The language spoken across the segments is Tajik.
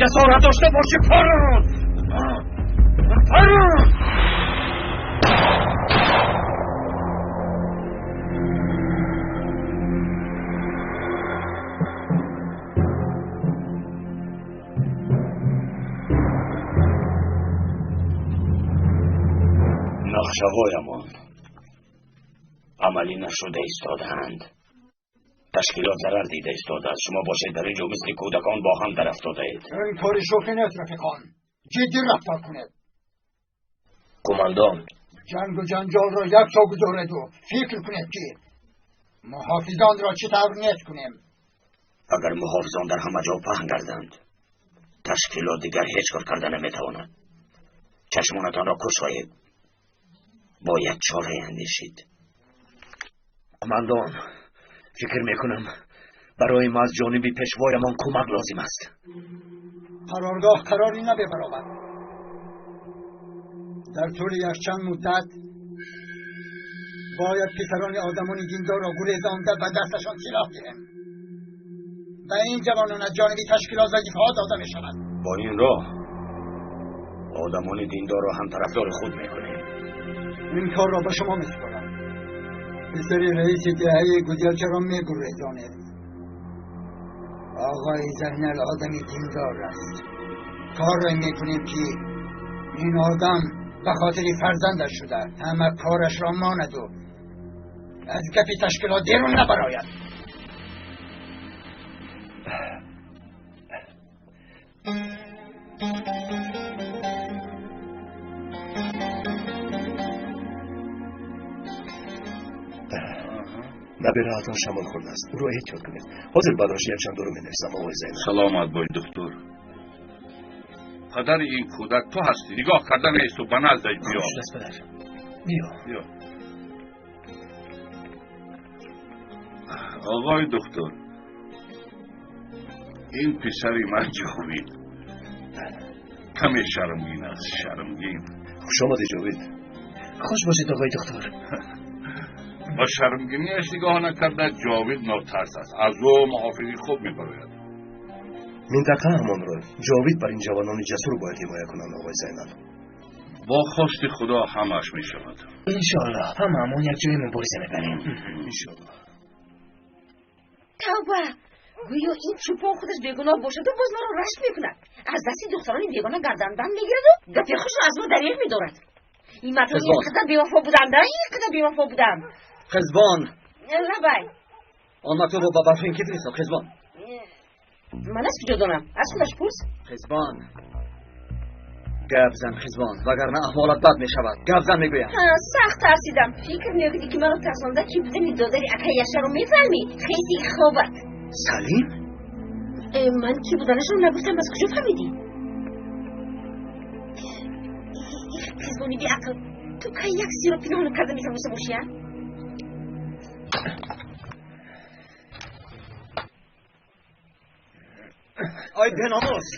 ҷасорат дошта бошӣ парон! Парон! Нақшаҳоямон амалӣ нашуда истодаанд. Ташкилот зарар дида истодааст. Шумо бошед дар ин ҷо мисли кӯдакон бо ҳам дар афтодаед. Ин кори шӯхӣ нест, рафиқон. Ҷиддӣ рафтор кунед. Қумандон, ҷангу ҷанҷолро як то гузореду фикр кунед, ки муҳофизонро чӣ тавр нест кунем. Агар муҳофизон дар ҳама ҷо паҳн гарданд, ташкилот дигар ҳеҷ кор карда наметавонад. Чашмонатонро кушоед. Бояд чорае андешид. Қумандон, фикр мекунам барои мо аз ҷониби пешвоямон кӯмак лозим аст. Қароргоҳ қароре набебаробар. Дар тӯли якчанд муддат бояд писарони одамони диндорро гурезонда ба дасташон силоҳ диҳем. Ба ин ҷавонон аз ҷониби ташкилот вазифаҳо дода мешавад. Бо ин роҳ одамони диндорро ҳам тарафдори худ мекунем. Ин корро ба шумо месупорам. Писари раиси деҳаи Гузелчаро мегурезонед. Оғои Зайнал одами диндор аст. Корро мекунем, ки ин одам ба хотири фарзандаш шуда ҳама корашро монаду аз гапи ташкилот берун набарояд. Набираатон шамол хӯрдааст. Ӯро эҳтиёт кунед. Ҳозир барош якчанд дору менависам, оғои Зайнал. Саломат бош, духтур. Падари ин кӯдак ту ҳастӣ. Нигоҳ карда неисту ба наздаш биё. Хуш аст, падар. Биё. Биё. Оғои духтур, ин писари ман Ҷовид каме шармгин аст, шармгин. Хуш омадӣ, Ҷовид. Хуш бошед, оғои духтур. Ба шармгиниаш нигоҳ накарда, Ҷовид нотарс аст. Аз ӯ муҳофизи хуб мебарояд. Минтақаамонро Ҷовид бар ин ҷавонони ҷасур бояд ҳимоя кунанд, оғои Зайнал. Бо хости Худо ҳамааш мешавад. Иншоаллоҳ ҳамаамон якҷоя мубориза мебарем. Иншоаллоҳ. Тавба! Гӯё ин чӯпон худаш бегуноҳ бошаду боз маро рашк мекунад. Аз дасти духтарони бегона гарданбанд мегираду гапи хушро аз мо дареғ медорад. Ин мардҳо ин қадар бевафо буданд, ин қадар бевафо буданд. Қизбон! Лабай. Он мактубро ба Барфин ки фиристод, Қизбон? Ман аз куҷо донам? Аз худаш пурс. Қизбон, гап зан, Қизбон, вагарна аҳволат бад мешавад. Гап зан, мегӯям. Сахт тарсидам. Фикр мекунӣ, ки маро тарсонда ки будани додари ака Яшаро мефаҳмӣ? Хеси хобат. Салим? Ман ки буданашро нагуфтам, аз куҷо фаҳмидӣ? Қизбони беақл, ту кай як сирро пинҳон карда метавониста бошӣ, а? Ай беномус!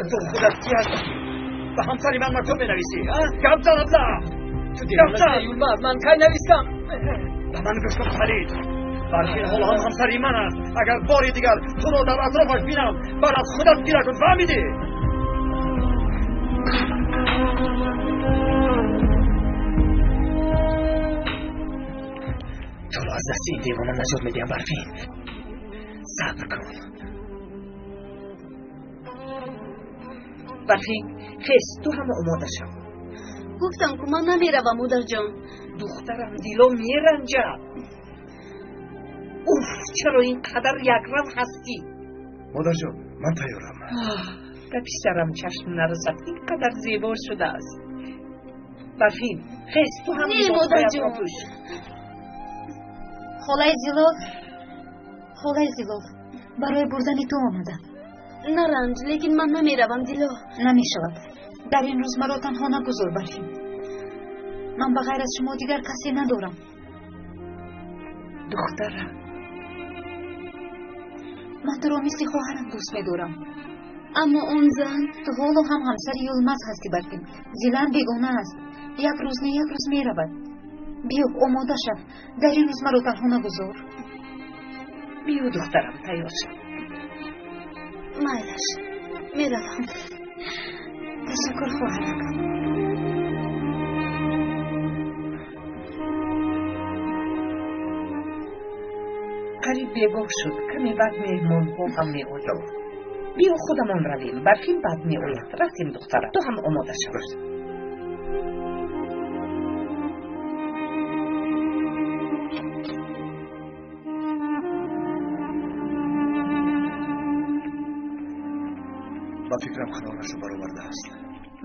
Ту худат кӣ ҳастӣ? Ба ҳамсари ман мактуб менависӣ, а? Гап зан, абла! Ту девона, Юлмаз, ман кай навистам? Ба ман гӯш кун, Халид. Барфин ҳоло ҳам ҳамсари ман аст. Агар бори дигар туро дар атрофаш бинам, бар аз худат гира кун, фаҳмидӣ? Туро аз дасти ин девона наҷот медиҳам, Барфин. Сабр кун. Барфин, хез, ту ҳама омода шав. Гуфтам, ку ман намеравам, модарҷон. Духтарам, дило меранҷад. Уф, чаро ин қадар якрав ҳастӣ? Модарҷон, ман тайёрам. Ба писарам чашм нарасад, ин қадар зебо шудааст. Барфин, хез, ту ҳам Не, модарҷон. Холаи Зилол, холаи Зилол, барои бурдани ту омадам. Наранҷ, лекин ман намеравам, Дило. Намешавад. Дар ин рӯз маро танҳо нагузор, Барфин. Ман ба ғайр аз шумо дигар касе надорам. Духтарам, ман туро мисли хоҳарам дӯст медорам. Аммо он зан. Ту ҳоло ҳам ҳамсари Юлмаз ҳастӣ, Барфин. Зилан бегона аст. Як рӯз не, як рӯз меравад. Биё, омода шав. Дар ин рӯз маро танҳо нагузор. Биё, духтарам, тайёр шав. Майлаш, Меравам. Ташаккур, хоҳарак. Қариб бегоҳ шуд. Каме баъд меҳмонҳо ҳам меоянд. Биё худамон равем. Барфин баъд меояд. Рафтем, духтарам. Ту ҳам омода шав. Ба фикрам қарорашро баровардааст.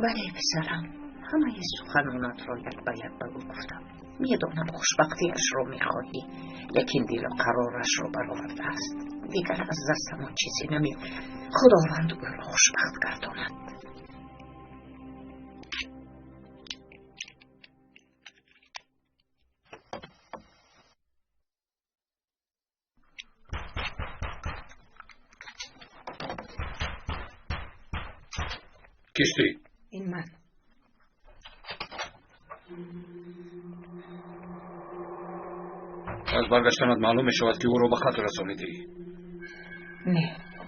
Бале, писарам. Ҳамаи суханонатро як ба як ба ӯ гуфтам. Медонам хушбахтиашро мехоҳӣ, лекин дило қарорашро баровардааст. Дигар аз дастамон чизе намеояд. Худованд ӯро хушбахт гардонад. Кистӣ? Ин ман. Аз баргаштанат маълум мешавад, ки ӯро ба қатл расонидӣ. Не,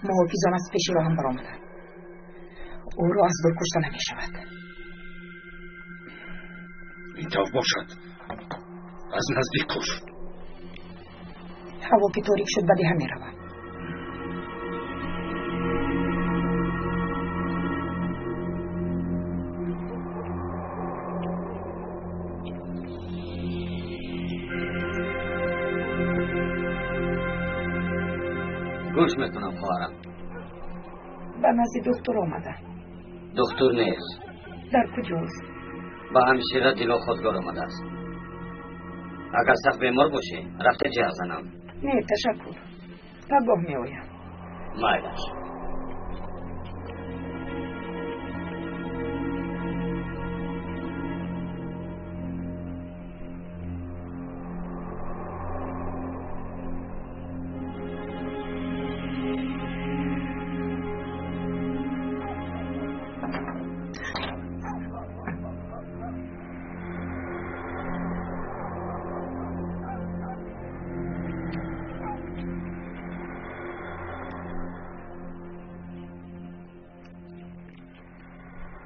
муҳофизон аз пеши роҳам баромаданд. Ӯро аз дур кушта намешавад. Ин тавр бошад, аз наздик куш. Ҳаво ки торик шуд, ба деҳа меравам. Гӯш мекунам, хоҳарам. Ба назди духтур омадам. Духтур нест. Дар куҷост? Ба ҳамшира Дило хостгор омадааст. Агар сахт бемор бошӣ, рафта ҷиҳ занам. Не, ташаккур. Пагоҳ меоям. Майлаш.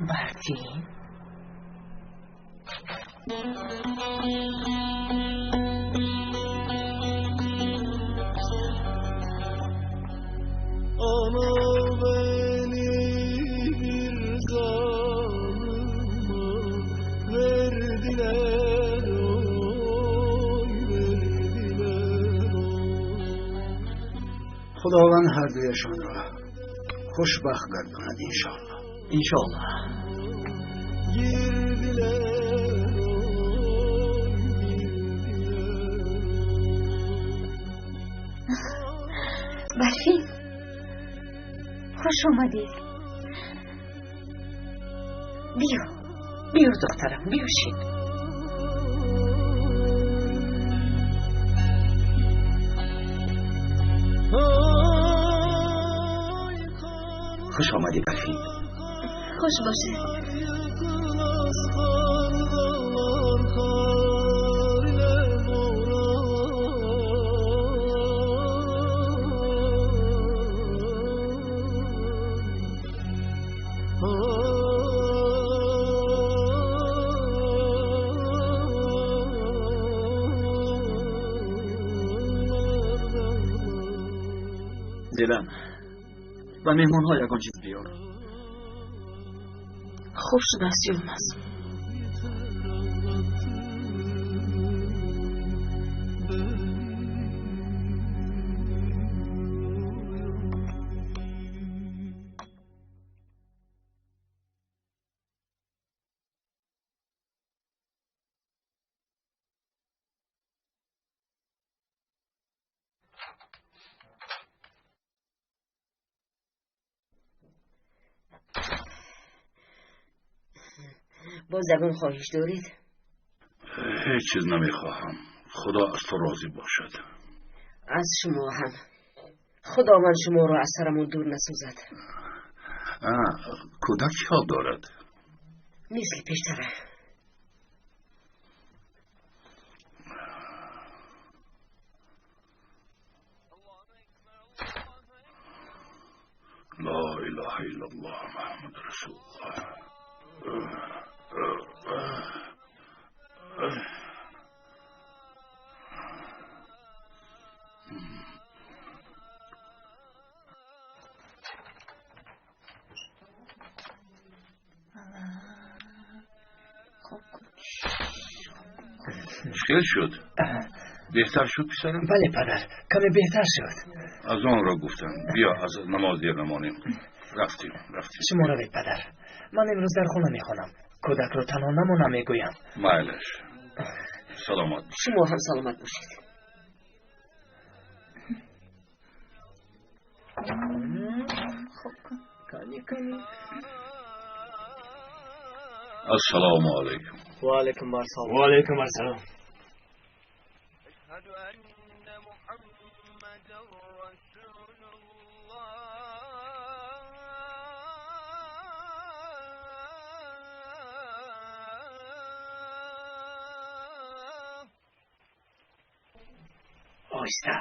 Барфин? Ana beni bir zalıma verdiler, oy verdiler, oy. Худованд ҳар дуяшонро хушбахт гардонад, иншоаллоҳ. Иншоаллоҳ. Girdiler, oy girdiler. Барфин, хуш омадӣ. Биё. Биё, духтарам, биё шин. Хуш омадӣ, Барфин. Хуш бошед. Yıkılmaz kargalar kar ile boran. Дилам, ба меҳмонҳо ягон чиз биёр. Хуб шудааст, Юлмаз. Боз ягон хоҳиш доред? Ҳеҷ чиз намехоҳам. Худо аз ту розӣ бошад. Аз шумо ҳам. Худованд шуморо аз сарамон дур насозад. Кӯдак чӣ ҳол дорад? Мисли пештара. Ла илаҳа илла Иллаллоҳ Муҳаммад Расулуллоҳ. Чӣ шуд? Беҳтар шуд писарам? Бале падар, каме беҳтар шуд. Аз онро гуфтам. Биё аз намоз дер намонем. Рафтем, рафтем. Шумо равед падар. Ман имрӯз дар хона мехонам. Кӯдакро танҳо намонам мегӯям. Майлаш. Саломат бошед. Шумо ҳам саломат бошед. Хоб кун. Кани кани. Ассалому алайкум. Ва алайкум ассалом. Ва алайкум ассалом. Оҳиста.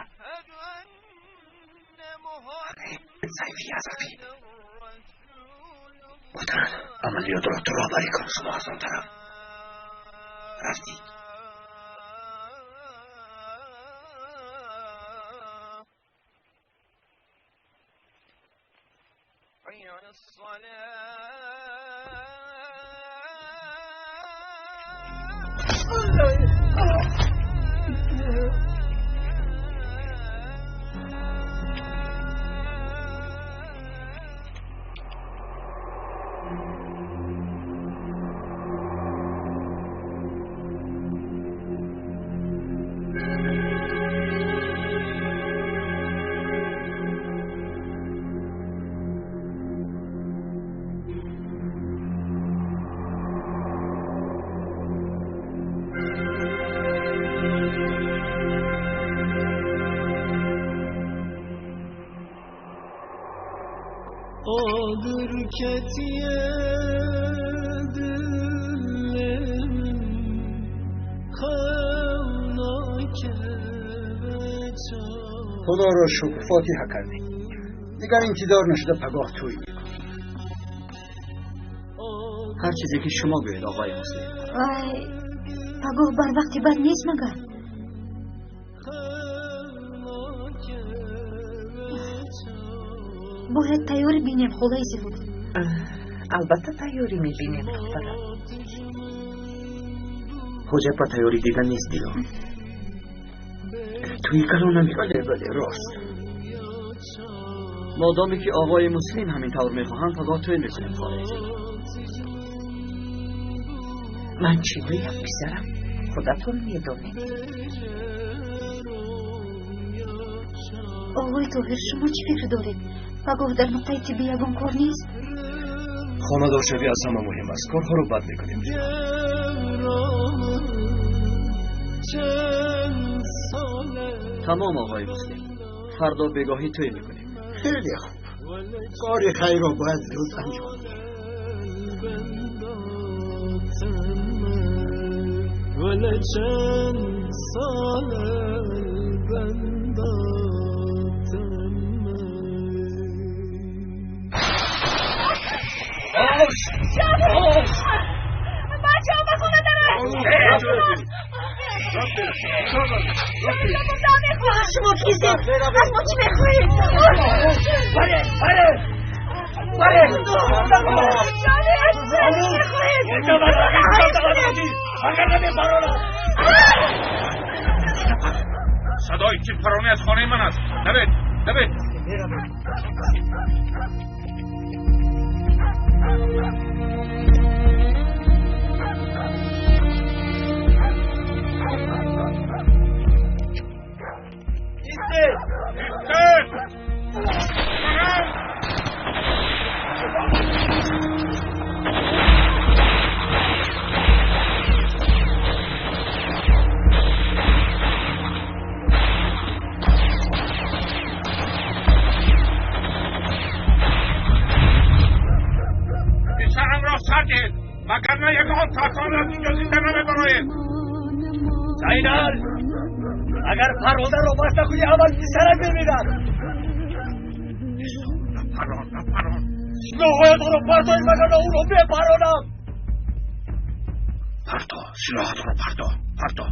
Сайфи азақӣ. Муҳтарам, амалиётро ту роҳбарӣ кун, шумо аз он тараф. Рафтӣ. Adır ketiye dilim xevna keveça. Худо ро шукр, фотиҳа кардем. Дигар интизор нашуда пагоҳ тӯй мекунем. Ҳар чизе ки шумо гӯед, оғои Муслим. Вай, пагоҳ бар вақти бад нест магар? Бояд тайёрӣ бинем, холаи Зилуф. Албатта тайёрӣ мебинем, духтарам. Ҳоҷат ба тайёрӣ дидан нест, Дило. Тӯи калон намекунем. Бале, бале, рост. Модоме ки оғои Муслим ҳамин тавр мехоҳанд, пагоҳ тӯй мекунем, холаи Зилуф. Ман чӣ гӯям, писарам? Худатон медонед. Оғои Тоҳир, шумо чӣ фикр доред? Пагоҳ дар нуқтаи тиббӣ ягон кор нест? Хонадоршавӣ аз ҳама муҳим аст. Корҳоро бад мекунем. Тамом, оғои Муслим. Фардо бегоҳӣ тӯй мекунем. Хеле хуб. Кори хайрро бояд зуд анҷом диҳем. Бачаҳо ба хона дароед. Шумо кистед? Аз мо чӣ мехоҳед? Бале, бале, бале. Ҷони азизам, чӣ мехоҳед? Садои тирпаронӣ аз хонаи ман аст. Давед, давед. Истед! Истед! Писарамро сар диҳед, вагарна ягон татон аз инҷо зинда намебароед. Зайнал, агар парвандаро боз накунӣ, аввал писарат мемирад. Напарон, напарон. Силоҳҳоятонро партоед, вагарна ӯро мепаронам. Парто, силоҳатро парто, парто.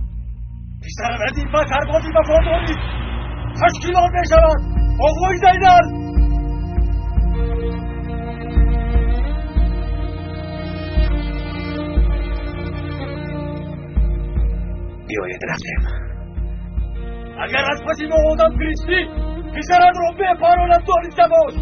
Писарам аз ин ба сарбози вафодорӣ ташкилот мешавад. Оғои Зайнал! Биёед рафтем. Агар аз паси мо одам фиристӣ, писаратро мепаронам, дониста бош.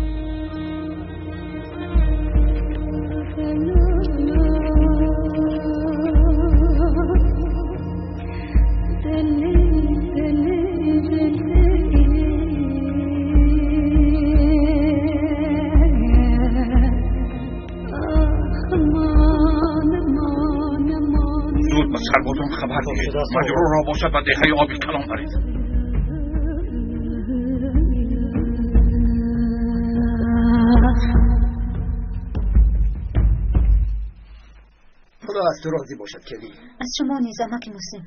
Зуд ба сарбозон хабар диҳед, маҷрӯҳро бошад ба деҳаи оби калон баред. Худо аз ту розӣ бошад, келин. Аз шумо низ, амаки Муслим.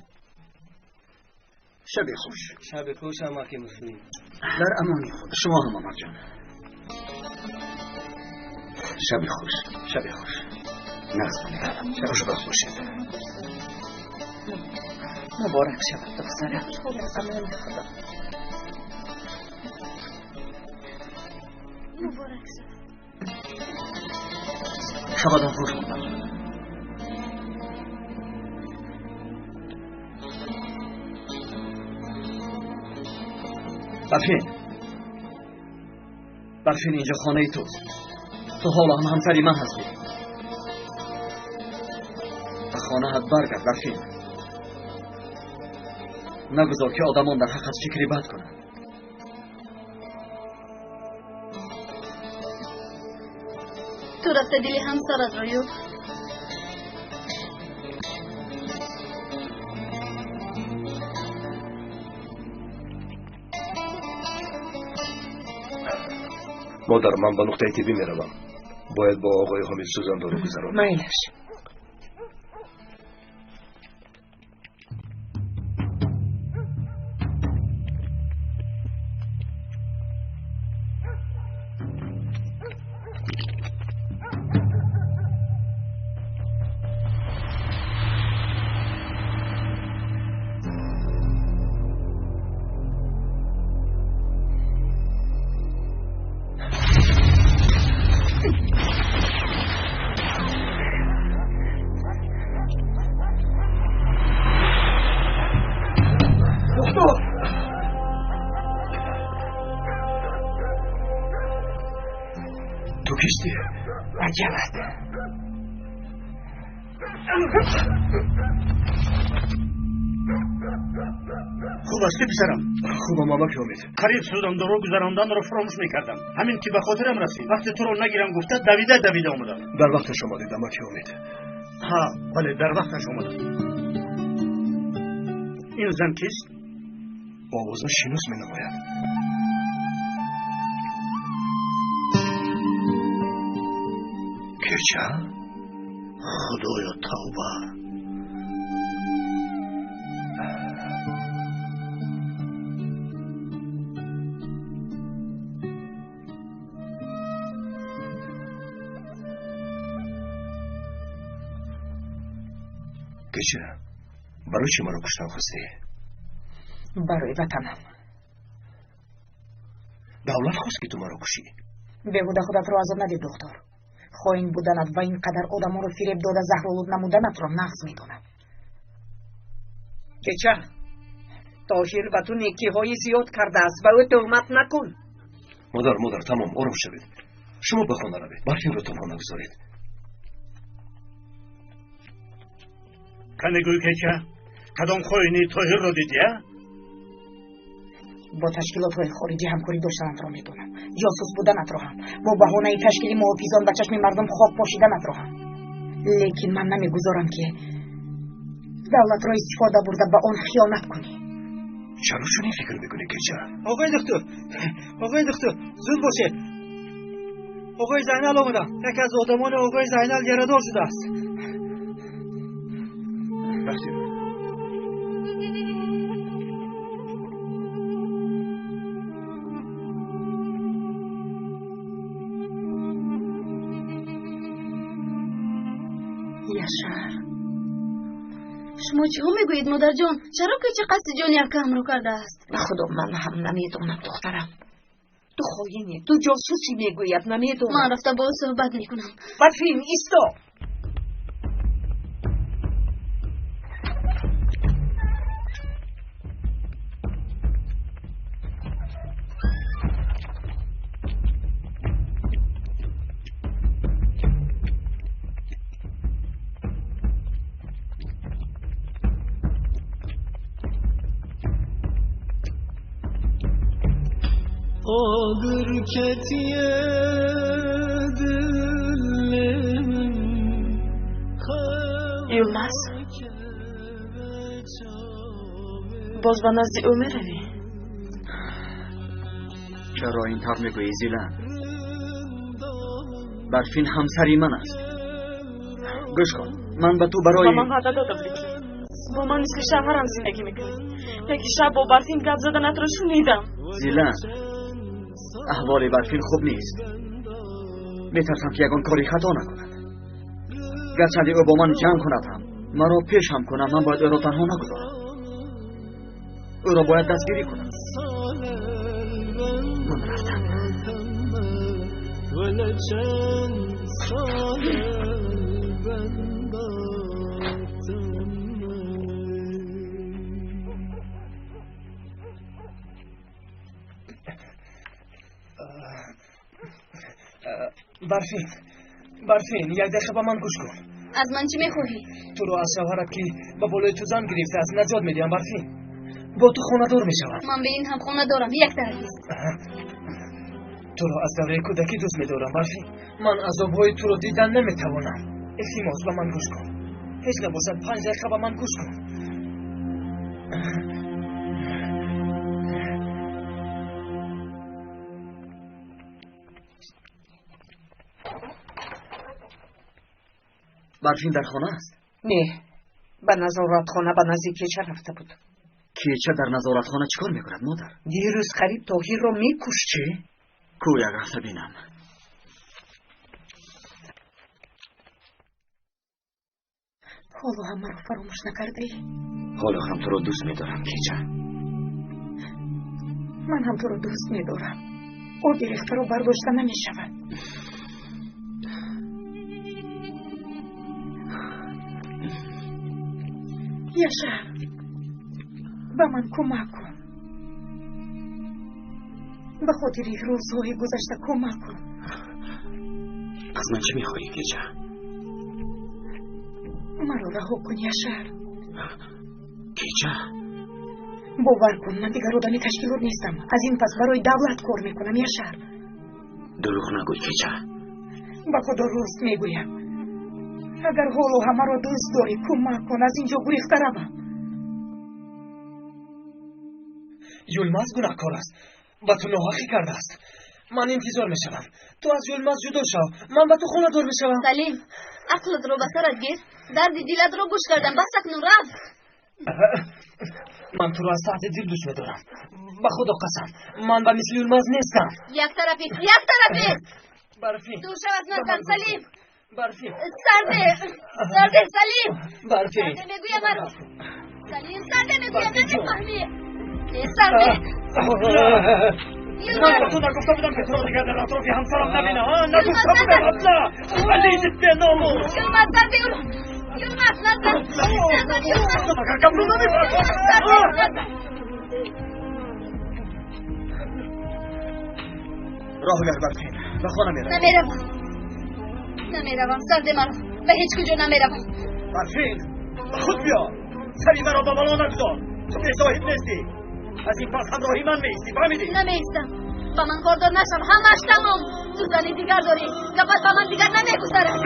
Шаби хуш. Шаби хуш, амаки Муслим. Дар амони Худо. Шумо ҳам, амакҷон. Шаби хуш. Шаби хуш. Нағз бинед. Хушбахт бошед. Муборак шавад, духтарам. Амони Худо. Муборак шавад. Шабатон хуш, модар. Барфин, Барфин, инҷо хонаи туст. Ту ҳоло ҳам ҳамсари ман ҳастӣ. Ба хонаат баргард, Барфин. Нагузор ки одамон дар ҳаққат фикри бад кунанд. Ту рафта дили ҳамсаратро ёфт. Модар, ман ба нуқтаи тиббӣ меравам. Бояд бо оғои Ҳомид сӯзандору гузаронам. Майлаш. Ту кистӣ? Аҷалат. Хуб астӣ, писарам? Хубам, амаки Ҳомид. Қариб сӯзандору гузаронданро фаромӯш мекардам. Ҳамин ки ба хотирам расид, вақте туро нагирам гуфта, давида давида омадам. Дар вақташ омадед, амаки Ҳомид. Ҳа, бале, дар вақташ омадам. Ин зан кист? Овозаш шинос менамояд. Кеча? Худоё, тавба! Кеча, барои чӣ маро куштан хостӣ? Барои ватанам. Давлат хост, ки ту маро кушӣ. Беҳуда худатро азоб надед, духтур. Хоин буданат ва ин қадар одамонро фиреб дода заҳролуд намуданатро нағз медонам. Кеча, Тоҳир ба ту некиҳои зиёд кардааст, ба ӯ тӯҳмат накун. Модар, модар, тамом, ором шавед. Шумо ба хона равед, Барфинро танҳо нагузоред. Кане гӯй, кеча, кадом хоини Тоҳирро дидӣ, а? Бо ташкилотҳои хориҷӣ ҳамкорӣ доштанатро медонам, ҷосус буданатро ҳам, бо баҳонаи ташкили муҳофизон ба чашми мардум хок пошиданатро ҳам. Лекин ман намегузорам, ки давлатро истифода бурда ба он хиёнат кунӣ. Чаро чунин фикр мекунӣ, кеча? Оғои духтур, оғои духтур, зуд бошед. Оғои Зайнал омаданд. Яке аз одамони оғои Зайнал ярадор шудааст. Рафтем. Шумо чиҳо мегӯед, модарҷон? Чаро Кеча қасди ҷони акаамро кардааст? Ба худо, ман ҳам намедонам, духтарам. Ту хоине, ту ҷосусӣ мегӯяд, намедонам. Ман рафта бо ӯ суҳбат мекунам. Барфин, исто! Юлмаз, боз ба назди ӯ меравӣ? Чаро ин тавр мегӯӣ, Зилан? Барфин ҳамсари ман аст. Гӯш кун, ман ба ту барои ба ман ваъда дода будӣ, ки бо ман мисли шавҳарам зиндагӣ мекунӣ. Яке шаб бо Барфин гап заданатро шунидам. Зилан, аҳволи Барфин хуб нест. Метарсам, ки ягон кори хато накунад. Гарчанде ӯ бо ман ҷанг кунад ҳам, маро пеш ҳам кунад, ман бояд ӯро танҳо нагузорам. Ӯро бояд дастгирӣ кунам. Ман рафтам. Барфин, Барфин, як дақиқа ба ман гӯш кун. Аз ман чӣ мехоҳӣ? Туро аз шавҳарат, ки ба болои ту зан гирифтааст, наҷот медиҳам, Барфин. Бо ту хонадор мешавам. Ман бе ин ҳам хона дорам, як тарафист. Туро аз давраи кӯдакӣ дӯст медорам, Барфин. Ман азобҳои туро дидан наметавонам. Илтимос, ба ман гӯш кун. Ҳеҷ набошад, 5 дақиқа ба ман гӯш кун. Барфин дар хона аст? Не, ба назоратхона ба назди Кеча рафта буд. Кеча дар назоратхона чӣ кор мекунад, модар? Дирӯз қариб Тоҳирро мекушт. Чӣ? Ку як рафта бинам. Ҳоло ҳам маро фаромӯш накардаӣ? Ҳоло ҳам туро дӯст медорам, Кеча. Ман ҳам туро дӯст медорам. Оби рехтаро бардошта намешавад. Яшар, ба ман кӯмак кун. Ба хотири рӯзҳои гузашта кӯмак кун. Аз ман чӣ мехоҳӣ, Кеча? Маро раҳо кун, Яшар. Кеча, бовар кун, ман дигар одами ташкилот нестам. Аз ин пас барои давлат кор мекунам, Яшар. Дурӯғ нагӯй, Кеча. Ба худо рост мегӯям. Агар ҳоло ҳамаро дӯст дорӣ, кӯмак кун, аз ин ҷо гурехта равам. Юлмаз гунаҳкор аст, ба ту ноҳақӣ кардааст. Ман интизор мешавам. Ту аз Юлмаз ҷудо шав, ман ба ту хонадор мешавам. Салим, ақлатро ба сарат гир. Дарди дилатро гӯш кардам, бас акнун рафт. Ман туро аз таҳти дил дӯст медорам. Ба худо қасам, ман ба мисли Юлмаз нестам. Як тарафист, як тарафист. Барфин, дур шав аз наздам, Салим. Барфин, сарде, сарде, Салим. Барфин, сарде мегӯям маро. Салим, сарде мегӯям, намефаҳмӣ. Сарде. Ман ба ту нагуфта будам, ки туро дигар дар атрофи ҳамсарам набинам, нагуфта будам. Абла, валиди беномус. Юлмаз, сарде ӯро. Юлмаз, назар, назар, Юлмаз. Магар гапро намефаҳмӣ? Сарде, назар. Роҳ гар, Барфин, ба хона меравам. Намеравам, намеравам, сарде маро, ба ҳеҷ куҷо намеравам. Барфин, ба худ биё. Сари маро ба бало нагузор. Ту бесоҳиб нестӣ. Аз ин пас ҳамроҳи ман меистӣ, фаҳмидӣ? Намеистам. Ба ман кордор нашав, ҳамаш тамом. Ту зани дигар дорӣ, гапат ба ман дигар намегузарад.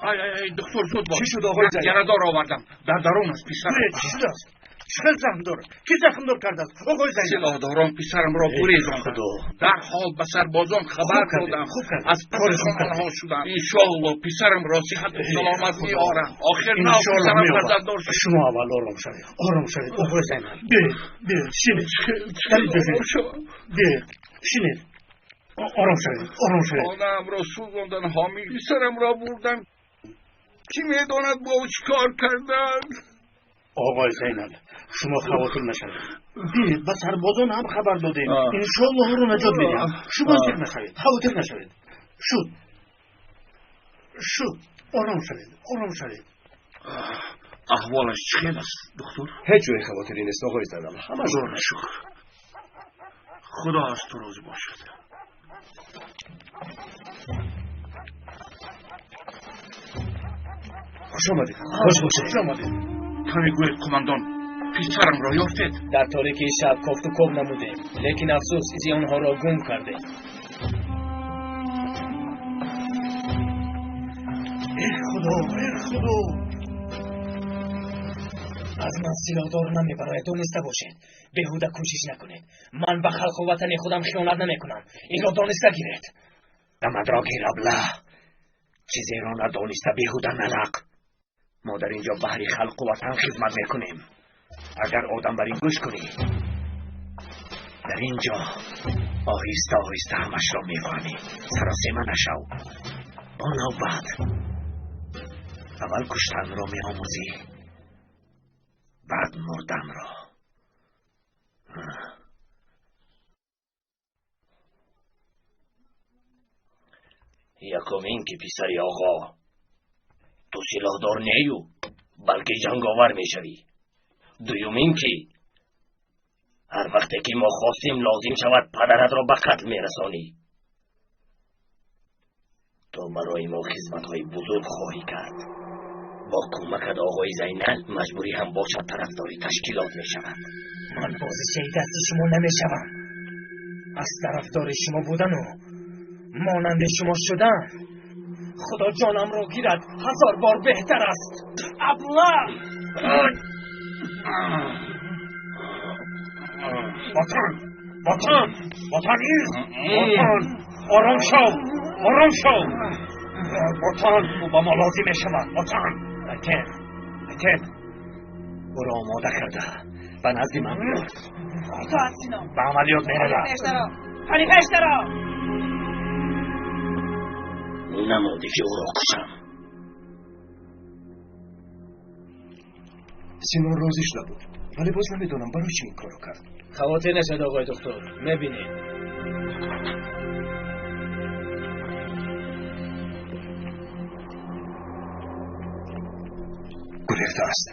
Ай ай ай, доктор, зуд бош. Чӣ шуд, оғои Зайнал? Ярадор овардам. Дар дарун аст писарам. Чӣ шудааст? Чӣ хел захм дорад? Кӣ захмдор кардааст? Оғои Зайнал. Силоҳдорон писарамро гурезонданд. Дарҳол ба сарбозон хабар додам. Аз пасашон онҳо шудам. Иншоалло писарамро сиҳату саломат меорам. Охир нав писарам фарзанддор шуд. Шумо аввал ором шавед. Ором шавед, оғои Зайнал. Биёед, биёед, шинед. Биёед, шинед. Ором шавед, ором шавед. Хонаамро сӯзондан, ҳомил писарамро бурдан. Кӣ медонад бо ӯ чӣ кор карданд? Оғои Зайнал, шумо хавотир нашавед. Бинед, ба сарбозон ҳам хабар додем. Иншоаллоҳ ӯро наҷот медиҳам. Шумо зиқ нашавед, хавотир нашавед. Шуд, шуд, ором шавед, ором шавед. Аҳволаш чӣ хел аст, доктор? Ҳеҷ ҷои хавотирӣ нест, оғои Зайнал. Ҳама Худоро шукр. Худо аз ту розӣ бошад. Хуш омадед. Хуш бошед. Хуш омадед. Каме гӯед, қумандон, писарамро ёфтед? Дар торикии шаб кофту коб намудем, лекин афсӯс, изи онҳоро гум кардем. Эй Худо, эй Худо! Аз ман силоҳдор намебарояд, дониста бошед. Беҳуда кӯшиш накунед. Ман ба халқу ватани худам хиёнат намекунам. Инро дониста гиред. Дамадро гир, абла. Чизеро надониста беҳуда налақ. Мо дар инҷо баҳри халқу ватан хизмат мекунем. Агар одам бар ин гӯш кунӣ, дар ин ҷо оҳиста оҳиста ҳамашро мефаҳмӣ. Саросема нашав. Бо навбат аввал куштанро меомӯзӣ, баъд мурданро. Якум ин ки писари оғо, ту силоҳдор нею, балки ҷанговар мешавӣ. Дуюм ин ки ҳар вақте ки мо хостем лозим шавад, падаратро ба қатл мерасонӣ. Ту барои мо хизматҳои бузург хоҳӣ кард. Бо кӯмакат оғои Зайнал маҷбурӣ ҳам бошад тарафдори ташкилот мешавад. Ман бозичаи дасти шумо намешавам. Аз тарафдори шумо будану монанди шумо шудан, Худо ҷонамро гирад, ҳазор бор беҳтар аст. Абла! Ватан! Ватан! Ватан из! Ватан! Ором шав! Ором шав! Ватан! Ӯ ба мо лозим мешавад. Ватан! Айтен! Айтен! Ӯро омода карда ба назди ман биёр. Ба амалиёт меравад. Қани пештаро! Намонди ки ӯро кушам. Сино розӣ шуда буд, вале боз намедонам барои чӣ ин корро кард. Хавотир нашад, оғои доктор, мебинед. Гурехта аст.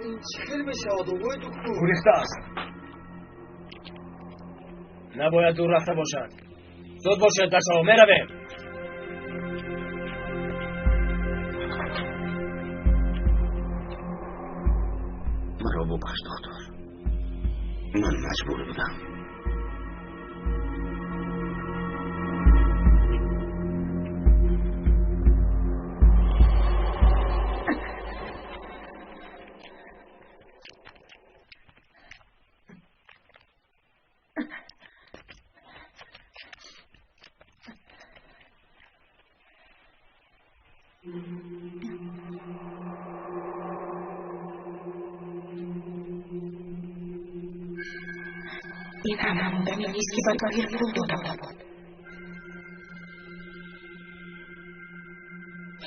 Ин чӣ хел мешавад, оғои доктор? Гурехта аст. Набояд дур рафта бошад. Зуд бошед, бачаҳо, меравем. Маро бубахш, доктор. Ман маҷбур будам. Ин ҳам ҳамон одаме нест, ки ба Тоҳир пул дода буд.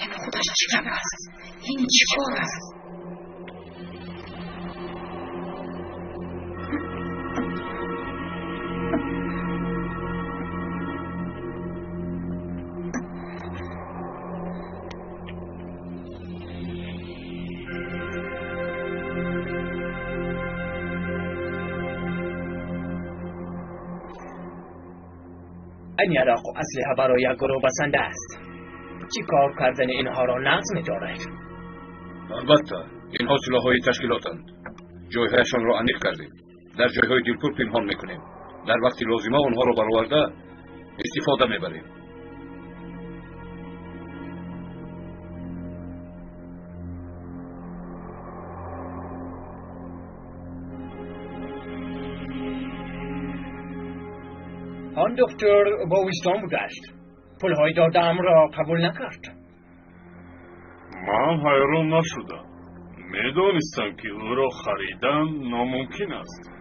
Ин худаш чӣ гап аст? Ин чӣ кор аст? این یراق و اسلحه برای یک گروه بسنده است. چی کار کردن اینها را نقض می‌دارد؟ албатта, инҳо силоҳҳои ташкилотанд. Ҷойҳояшонро аниқ кардем. Дар ҷойҳои дилпур пинҳон мекунем. Дар вақти лозима онҳоро бароварда истифода мебарем. آن دکتر با وجدان بوده است. پولهای دادم را قبول نکرد. من حیران نشدم. میدانستم که او را خریدن ناممکن است.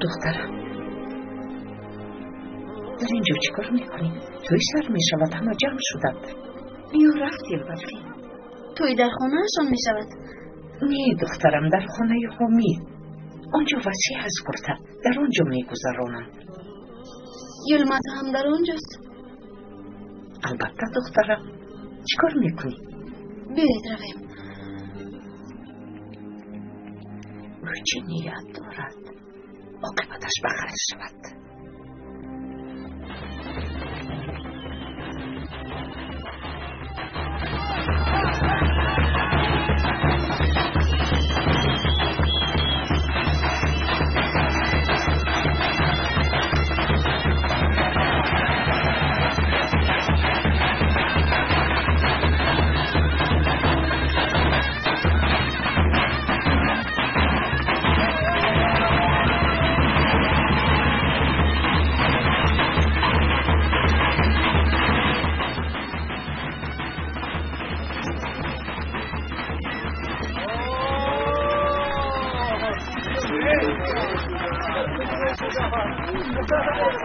دخترم، در اینجا چیکار میکنی؟ توی سر میشود، همه جمع شدند. بیا رفتیم برفین. توی در خانه هشان میشود؟ نه دخترم، در خانه حمید. آنجا وسیع هست گفته، در آنجا میگذرانند. یلمز هم در آنجاست؟ البته دخترم. چیکار میکنی؟ بیایید رویم. او چه نیت دارد؟ عاقبتش به خیر شود.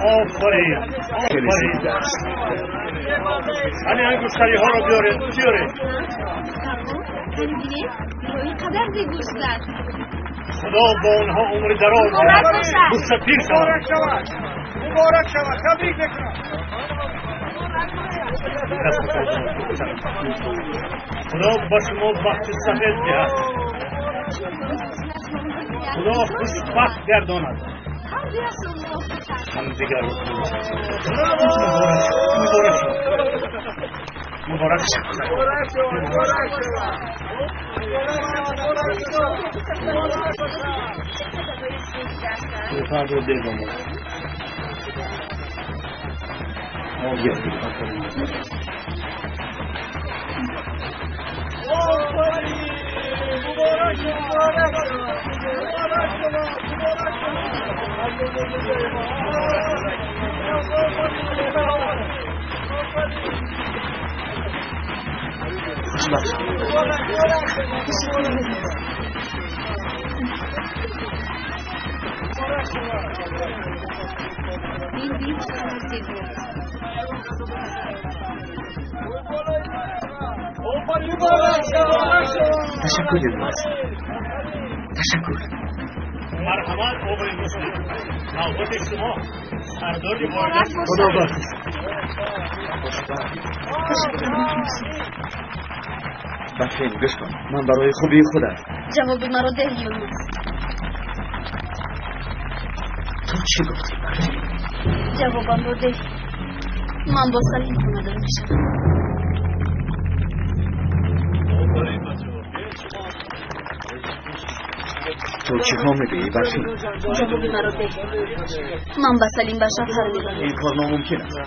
آفرین، آفرین. همین انگشتری ها رو بیارید، بیارید. ببینید اینقدر زیگوش زد. خدا با اونها عمر دراز مبارک باشد. مستقیم شود. مبارک شود، مبارک شود. تبریک میکنم. خدا با شما بخت سفید دهد. خدا خوشبخت گرداند. همدیگر رو مبارک شد. مبارک شد. مبارک شد. فردا ده با ما. مبارک مبارک تشکر یلماز، تشکر. مرحمت آقای مسلم، نوبت شما سردار مبارک خدا باشد. بخش. برفین گوش کن، من برای خوبی خودم. جواب مرا ده یلماز. تو چی گفتی برفین؟ جوابم را ده. من با سلیم خانه‌دار میشوم. تو چه ها میگویی برفین؟ جواب مرا ده. من به سلیم به شوهر میروم. این کار ناممکن است.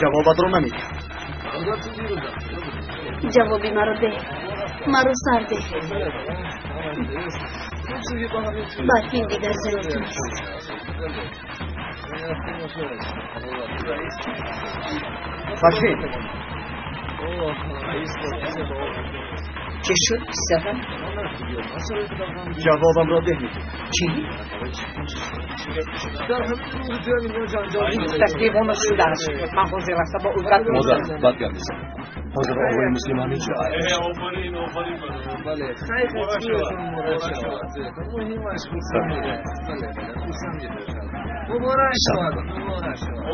جوابت رو نمیدهم. جواب مرا ده. مرا سر ده. برفین دیگر زن تو نیست. برفین چه شد پسرم؟ جوابم را ده میدی. چی؟ این دختر دیوانه شده است. من حاضر هستم با او گپ مادر بزنم. بد گپ میزنی. حاضر آقای مسلم همینجا است. آفرین، آفرین. صبر کن،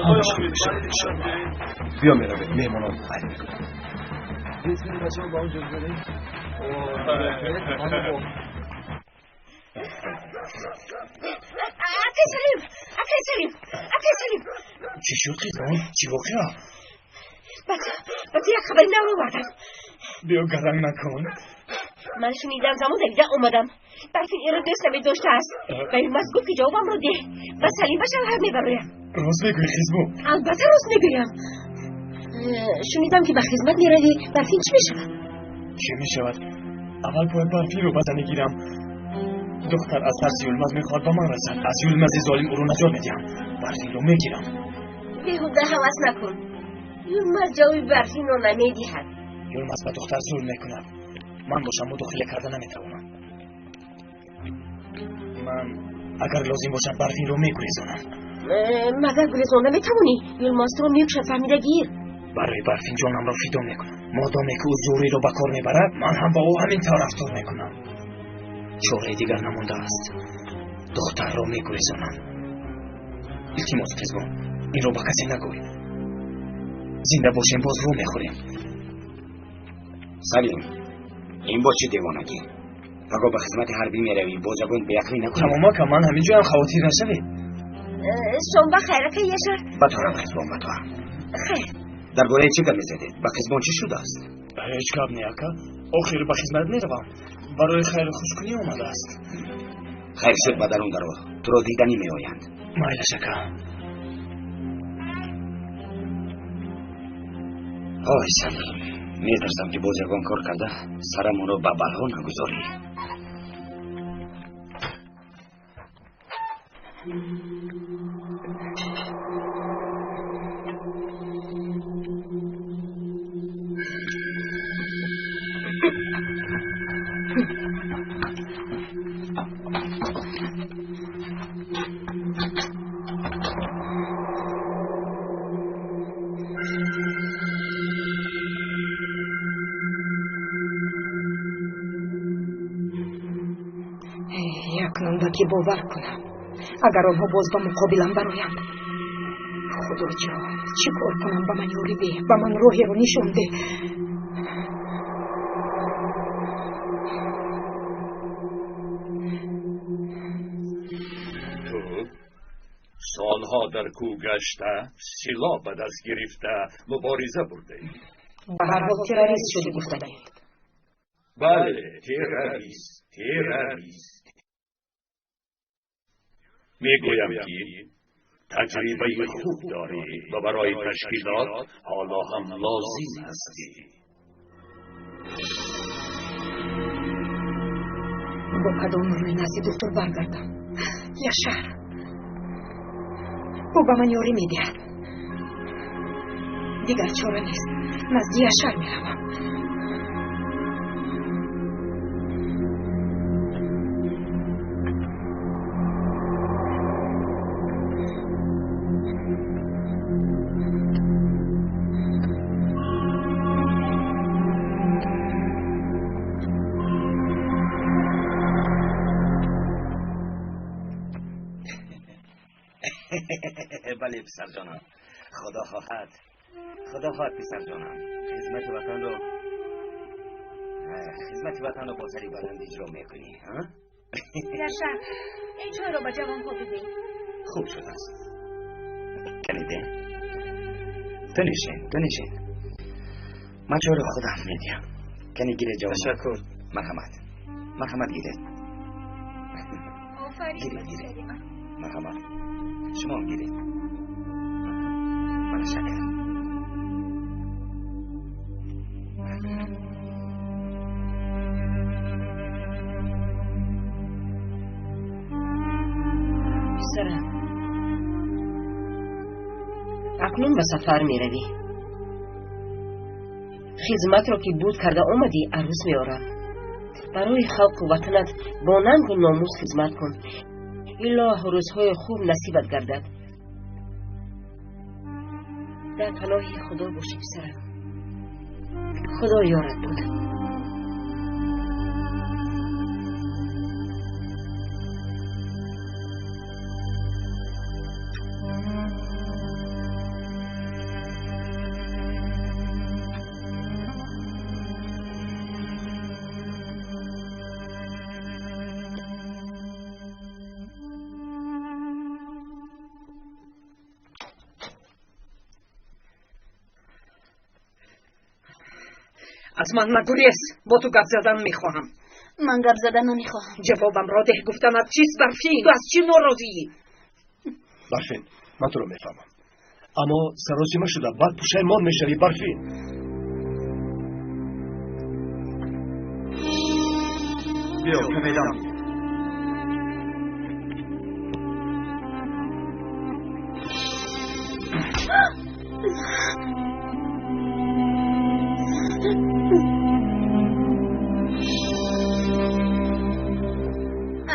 همش خوب میشود انشاءالله. بیا میرویم مهمانان بخیر میکنیم. Акай Салим, акай Салим, акай Салим. Чӣ шуд, Қизбон? Чӣ воқеа? Ба ту як хабари нав овардам. Биё, гаранг накун. Ман шунидам, замон давида омадам. Барфин инро дӯст намедоштааст. Ба Юлмаз гуфт, ки ҷавобамро деҳ. Ба Салим ба шавҳар мебароям. Рост мегӯӣ, Хизбо? Албатта рост мегӯям. Шунидам, ки ба хизмат меравӣ. Барфин чӣ мешавад? Чӣ мешавад? Аввал бояд Барфинро ба занӣ гирам. Духтар аз тарси Юлмаз мехоҳад ба ман расад. Аз Юлмази золим ӯро наҷот медиҳам. Барфинро мегирам. Беҳуда ҳавас накун. Юлмаз ҷавоби Барфинро намедиҳад. Юлмаз ба духтар зулм мекунад. Ман бошам мудохила карда наметавонам. Ман агар лозим бошад Барфинро мегурезонам. Магар гурезонда метавонӣ? Юлмаз туро мекушад, фаҳмида гир. Барои Барфин ҷонамро фидо мекунам. Модоме ки ӯ зӯриро ба кор мебарад, ман ҳам ба ӯ ҳамин тавр рафтор мекунам. Чораи дигар намондааст. Духтарро мегурезонам. Илтимос, Қизбон, инро ба касе нагӯй. Зинда бошем, боз рӯ мехӯрем. Салим, ин боз чӣ девонагӣ? Паго ба хизмати ҳарбӣ меравӣ, боз ягон беақлӣ накунӣ. Тамом ака, ман ҳамин ҷоям, хавотир нашавед. Шом ба хайр, акай Яшар. Ба ту ҳам, Қизбон, ба ту ҳам. Хайр. Дар бораи чӣ гап мезадед? Ба Қизбон чӣ шудааст? Ҳеҷ гап не, ака. Охир ба хизмат меравам. Барои хайру хушкунӣ омадааст. Хайр шуд, ба дарун даро. Туро диданӣ меоянд. Майлаш, ака. Ой, Салим, метарсам, ки боз ягон кор карда сарамонро ба балҳо нагузорӣ. Акнун ба кӣ бовар кунам? Агар онҳо боз ба муқобилам бароянд. Худоҷон, чӣ кор кунам? Ба ман ёрӣ деҳ, ба ман роҳеро нишон деҳ. Ту солҳо дар кӯ гашта, силоҳ ба даст гирифта, мубориза бурдаӣ. Ба ҳар ҳол террорист шудӣ, гуфтанед. Бале, террорист, террорист. Мегӯям, ки таҷрибаи хуб дорӣ ва барои ташкилот ҳоло ҳам лозим ҳастӣ. Бо кадом рӯй назди доктор баргардам? Яшар, ӯ ба ман ёрӣ медиҳад. Дигар чора нест, назди Яшар меравам. Бале, писарҷонам, худо хоҳад, худо хоҳад, писарҷонам, хизмати ватанро бо сари баланд иҷро мекунӣ. Яшар, ин чойро ба ҷавонҳо бидеҳ. Хуб шудааст. Каниде, ту нишин, ту нишин, ман чойро худам медиҳам. Кани гире, ҷавон. Ташаккур. Марҳамат, марҳамат, гиред, гиред, гиред. Марҳамат, шумоам гиред. Мана шакар. Писарам, акнун ба сафар меравӣ. Хизматро ки буд карда омадӣ, арӯс меорам. Барои халқу ватанат бо нангу номус хизмат кун. Илоҳ рӯзҳои хуб насибат гардад. Дар паноҳи Худо бошӣ, писарам. Худо ёрат буд. Аз ман нагурез, бо ту гап задан мехоҳам. Ман гап задан намехоҳам. Ҷавобамро деҳ, гуфтанат чист, Барфин? Ту аз чӣ норозиӣ? Барфин, ман туро мефаҳмам, аммо саросима шуда баъд пушаймон мешавӣ. Барфин, биё каме дам.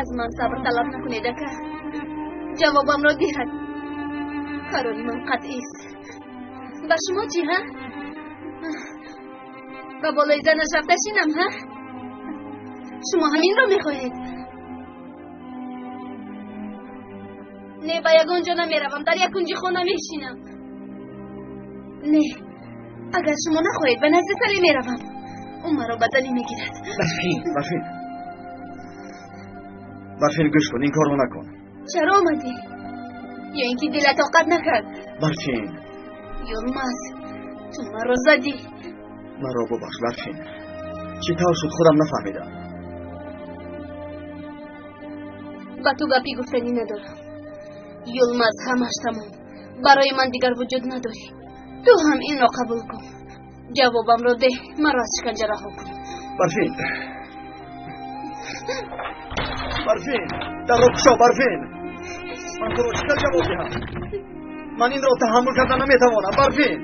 Аз ман сабр талаб накунед, ака. Ҷавобамро диҳад. Қарори ман қатъист. Ба шумо чӣ, ҳа? Ба болои занаш рафта шинам, ҳа? Шумо ҳаминро мехоҳед? Не, ба ягон ҷо намеравам, дар як кунҷи хона мешинам. Не, агар шумо нахоҳед, ба назди Салим меравам. Ӯ маро ба занӣ мегирад. Барфин, Барфин, Барфин, гӯш кун, ин корро накун. Чаро омадӣ? Ё ин ки дилат тоқат накард? Барфин. Юлмаз, ту маро задӣ. Маро бубахш, Барфин. Чӣ тавр шуд, худам нафаҳмидам. Ба ту гапи гуфтанӣ надорам. Юлмаз, ҳамаш тамом. Барои ман дигар вуҷуд надорӣ. Ту ҳам инро қабул кун. Ҷавобамро деҳ, маро аз шиканҷа раҳо кун. Барфин, Барфин, дарро кушо, Барфин. Ман туро чӣ хел ҷавоб диҳам? Ман инро таҳаммул карда наметавонам, Барфин.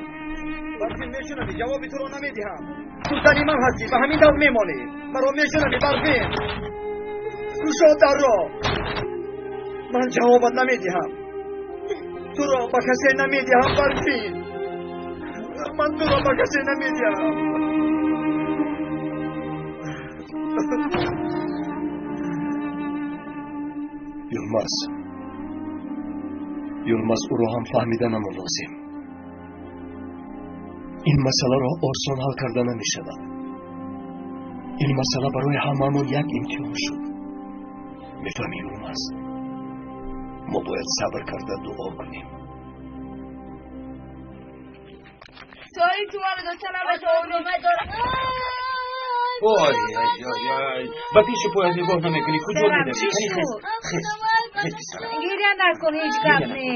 Барфин, мешунавӣ? Ҷавоби туро намедиҳам. Ту зани ман ҳастӣ, ба ҳамин тавр мемонӣ. Маро мешунавӣ, Барфин? Кушо дарро. Ман ҷавобат намедиҳам. Туро ба касе намедиҳам, Барфин. Ман туро ба касе намедиҳам. Юлмаз, Юлмаз, ӯро ҳам фаҳмиданамон лозим. Ин масъаларо осон ҳал карда намешавад. Ин масъала барои ҳамаамон як имтиҳон шуд. Мефаҳмӣ, Юлмаз, мо бояд сабр карда дуо кунем. Ой, ой, ой, ба пеши поят нигоҳ намекунӣ, куҷо медавӣ? Хез, хез, хез, писарам. Гиря накун, ҳеҷ гап не.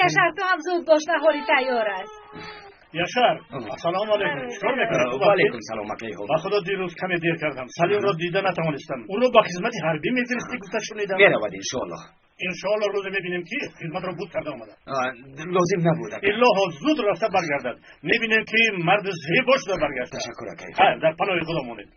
Яшар, ту ҳам зуд бош, наҳори тайёр аст. Яшар, ассалому алайкум. Чикор мекунӣ? Ва алайкум салом, акайҳо. Ба худо дирӯз каме дер кардам. Салимро дида натавонистам. Ӯро ба хизмати ҳарбӣ мефиристӣ, гуфта шунидам. Меравад, иншоаллоҳ. Иншоаллоҳ рӯзе мебинем, ки хизматро буд карда омада. Лозим набуд, ака. Илоҳо зуд рафта баргардад. Мебинем, ки марди зебо шуда баргашта. Ташаккур, акай. Хайр, дар паноҳи худо монед.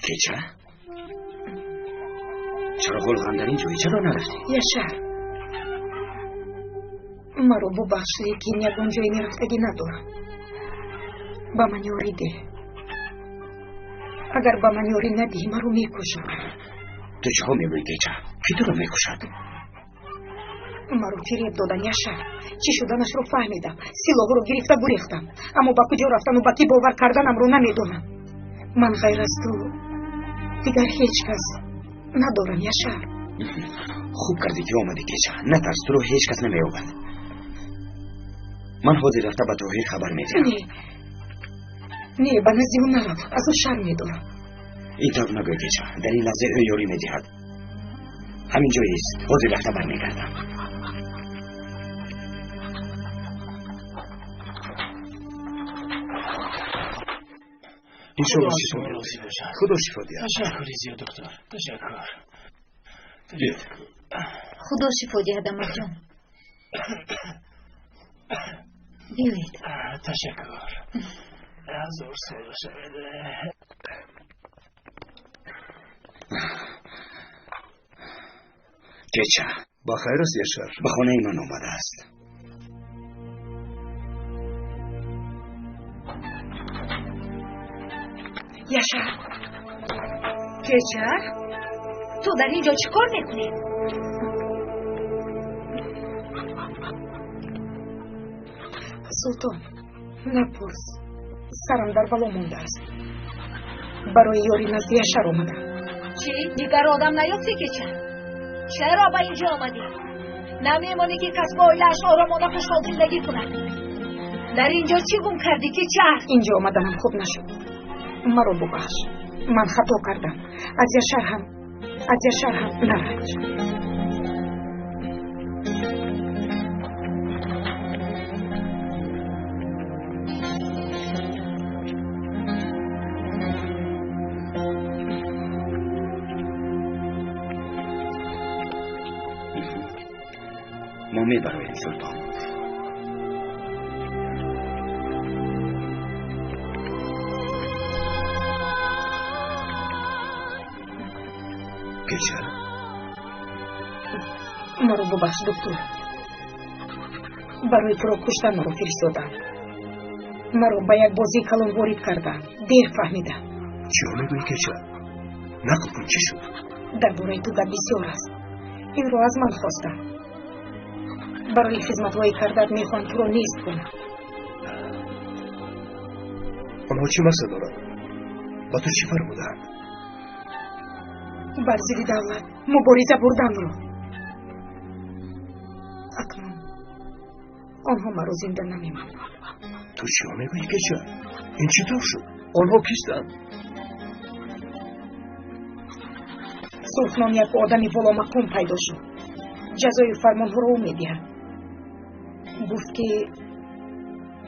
Кеча? Чаро ғулғам дар ин ҷой? Чаро нарафтӣ? Яшар, маро бубахш, лекин ягон ҷои мерафтагӣ надорам. Ба ман ёрӣ деҳ. Агар ба ман ёрӣ надиҳӣ, маро мекушанд. Ту чиҳо мегӯӣ, Кеча? Кӣ туро мекушад? Маро фиреб додан, Яшар. Чӣ шуданашро фаҳмидам. Силоҳро гирифта гурехтам, аммо ба куҷо рафтану ба кӣ бовар карданамро намедонам. Ман ғайр аз ту дигар ҳеҷ кас надорам, Яшар. Хуб кардӣ, ки омадӣ, Кеча. Натарс, туро ҳеҷ кас намеёбад. Ман ҳозир рафта ба Тоҳир хабар медиҳам. Не, не, ба назди ӯ нарав, аз ӯ шарм медорам. Ин тавр нагӯй, Кеча. Дар ин лаҳза ӯ ёрӣ медиҳад. Ҳамин ҷое ист, ҳозир рафта бармегардам. Иншоаллоҳ шифо диҳад. Худо шифо диҳад. Ташаккури зиёд, доктор. Ташаккур. Биёед. Худо шифо диҳад, амакҷон. Биёед. Ташаккур. Ҳазор сола шавед. Кеча. Ба хайр аст, Яшар? Ба хонаи ман омадааст. Яшар, Кеча, ту дар ин ҷо чӣ кор мекунӣ? Султон, напурс. Сарам дар бало мондааст. Барои ёри назди Яшар омадам. Чӣ? Дигар одам наёфтӣ кеча? Чаро ба инҷо омадӣ? Намемонӣ ки кас бо оилааш оромона хушҳол зиндагӣ кунад? Дар инҷо чӣ гум кардӣ кеча? Инҷо омаданам хуб нашуд. Маро бубахш. Ман хато кардам. Аз Яшар ҳам наранҷ. Мо мебароем, Султон. Кеча, Маро бубахш, доктор. Барои туро куштан маро фиристоданд. Маро ба як бозии калон ворид карданд. Дер фаҳмидам. Чиро мегӯӣ, Кеча? Нақл кун, чӣ шуд? Дар бораи ту гап бисёр аст. Инро аз ман хостанд. Барои хизматҳои кардаат мехоҳанд туро нест кунанд. Онҳо чӣ мақсад доранд? Ба ту чӣ фармуданд? Бар зидди давлат мубориза бурданро. Акнун онҳо маро зинда намемонанд. Ту чиро мегӯӣ, Кеча? Ин чӣ тавр шуд? Онҳо кистанд? Сурхном як одами боломақом пайдо шуд. Ҷазои фармонҳоро ӯ медиҳад. Гуфт ки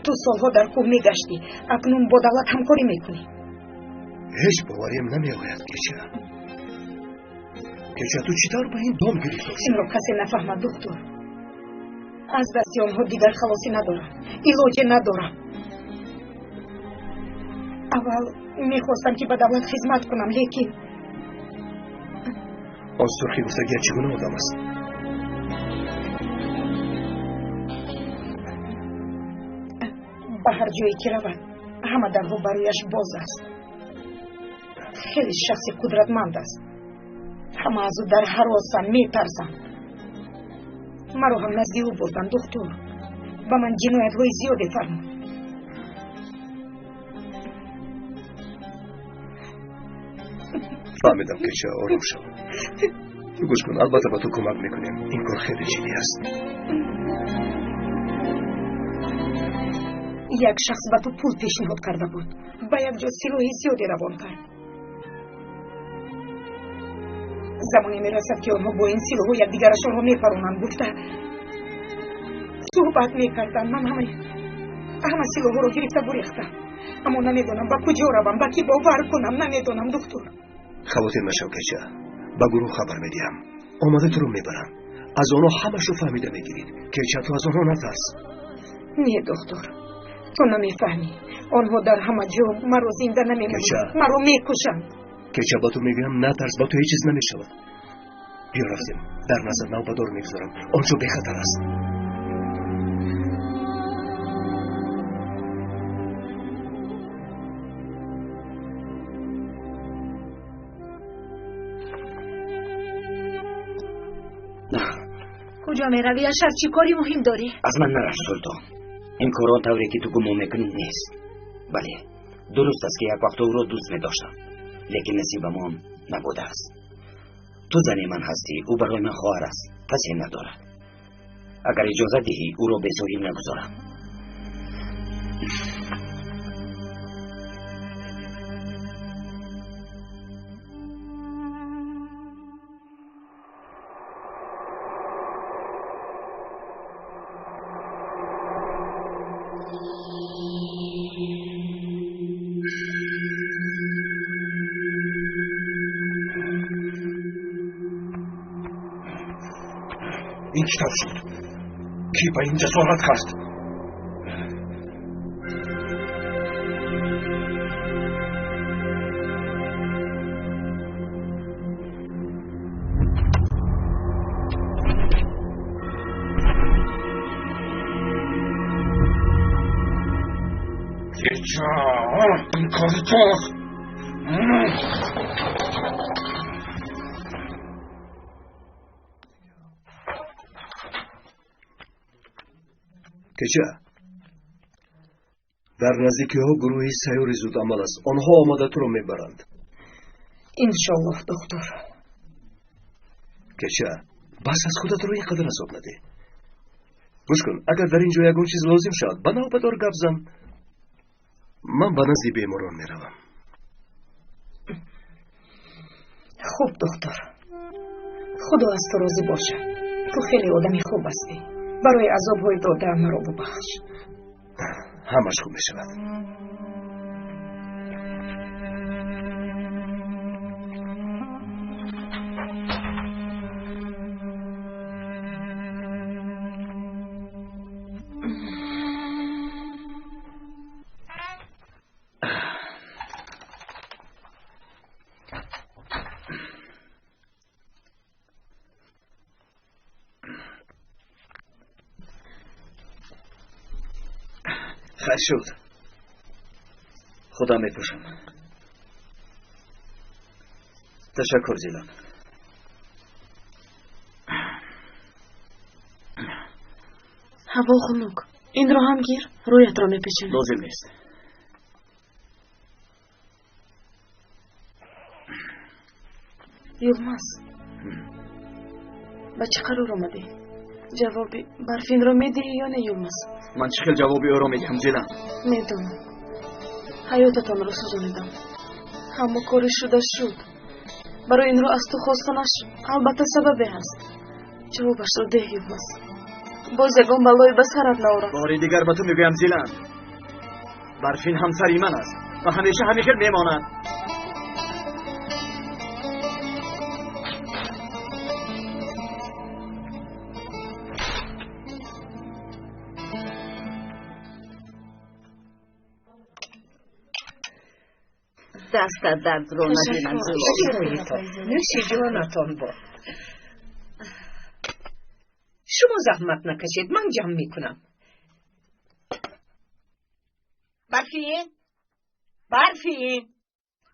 ту солҳо дар кӯҳ мегаштӣ, акнун бо давлат ҳамкорӣ мекунӣ. Ҳеҷ бовариам намеояд, Кеча. Кеча, ту чӣ тавр ба ин дом гирифтор шудӣ? Инро касе нафаҳмад, доктор. Аз дасти онҳо дигар халосӣ надорам, илоҷе надорам. Аввал мехостам ки ба давлат хизмат кунам, лекин он сурхӣ гуфтагия чӣ гуна одам аст? Ба ҳар ҷое ки равад, ҳама дарҳо барояш боз аст. Хеле шахси қудратманд аст. Ҳама аз ӯ дар ҳаросанд, метарсанд. Маро ҳам назди ӯ бурданд, доктор. Ба ман ҷиноятҳои зиёде фармуд. Фаҳмидам, Кеча, ором шав. Гӯш кун, албатта ба ту кӯмак мекунем. Ин кор хеле ҷиддӣ аст. Як шахс ба ту пул пешниҳод карда буд. Ба як ҷо силоҳи зиёде равон кард. Замоне мерасад ки онҳо бо ин силоҳҳо якдигарашонро мепаронанд, гуфта суҳбат мекарданд. Ман ҳама силоҳҳоро гирифта гурехтам. Аммо намедонам ба куҷо равам, ба кӣ бовар кунам, намедонам, доктор. Хавотир машав, Кеча. Ба гурӯҳ хабар медиҳам. Омада туро мебарам. Аз онҳо ҳамашро фаҳмида мегирид. Кеча, ту аз онҳо натарс. Не, доктор, ту намефаҳмӣ. Онҳо дар ҳама ҷо маро зинда намемонанд, маро мекушанд. Кеча, ба ту мегӯям, натарс, ба ту ҳеҷ чиз намешавад. Биё рафтем, дар назар навбадор мегузорам. Он ҷо бехатар аст. Куҷо меравӣ, Яшар? Чӣ кори муҳим дорӣ? Аз ман нарав, Султон. Ин кор он тавре ки ту гумон мекунӣ нест. Бале, дуруст аст ки як вақт ӯро дӯст медоштам, лекин насибамон набудааст. Ту зани ман ҳастӣ, ӯ барои ман хоҳар аст, касе надорад. Агар иҷоза диҳӣ, ӯро бесоҳиб нагузорам. Ин чӣ тавр шуд? Кӣ ба ин ҷасорат кард? Кеча, ин кори туст. Кеча, Дар наздикиҳо гурӯҳи сайёри зудамал аст. Онҳо омада туро мебаранд. Иншоаллоҳ, доктор. Кеча, бас аз худатро ин қадар азоб надеҳ. Гӯш кун, агар дар ин ҷо ягон чиз лозим шавад, ба навбатдор гап зан. Ман ба назди беморон меравам. Хуб, доктор. Худо аз ту розӣ бошад. Ту хеле одами хуб ҳастӣ. Барои азобҳои додаам маро бубахш. Ҳамаш хуб мешавад. Хайр шуд. Худам мепӯшам. Ташаккур, Зилан. Ҳаво хунук. Инро ҳам гир, рӯятро мепечонад. Лозим нест. Юлмаз, ба чӣ қарор омадӣ? Ҷавоби Барфинро медиҳӣ ё не, Юлмаз? Ман чӣ хел ҷавоби ӯро медиҳам, Зилан? Медонам. Ҳаётатонро сӯзонидам. Аммо кори шуда шуд. Барои инро аз ту хостанаш албатта сабабе ҳаст. Ҷавобашро деҳ, Юлмаз. Боз ягон балое ба сарат наорад. Бори дигар ба ту мегӯям, Зилан. Барфин ҳамсари ман аст ва ҳамеша ҳамин хел мемонад. Дастат дардро набинам, Зулол. Нӯши ҷонатон бод. Шумо заҳмат накашед, ман ҷамъ мекунам. Барфин, Барфин,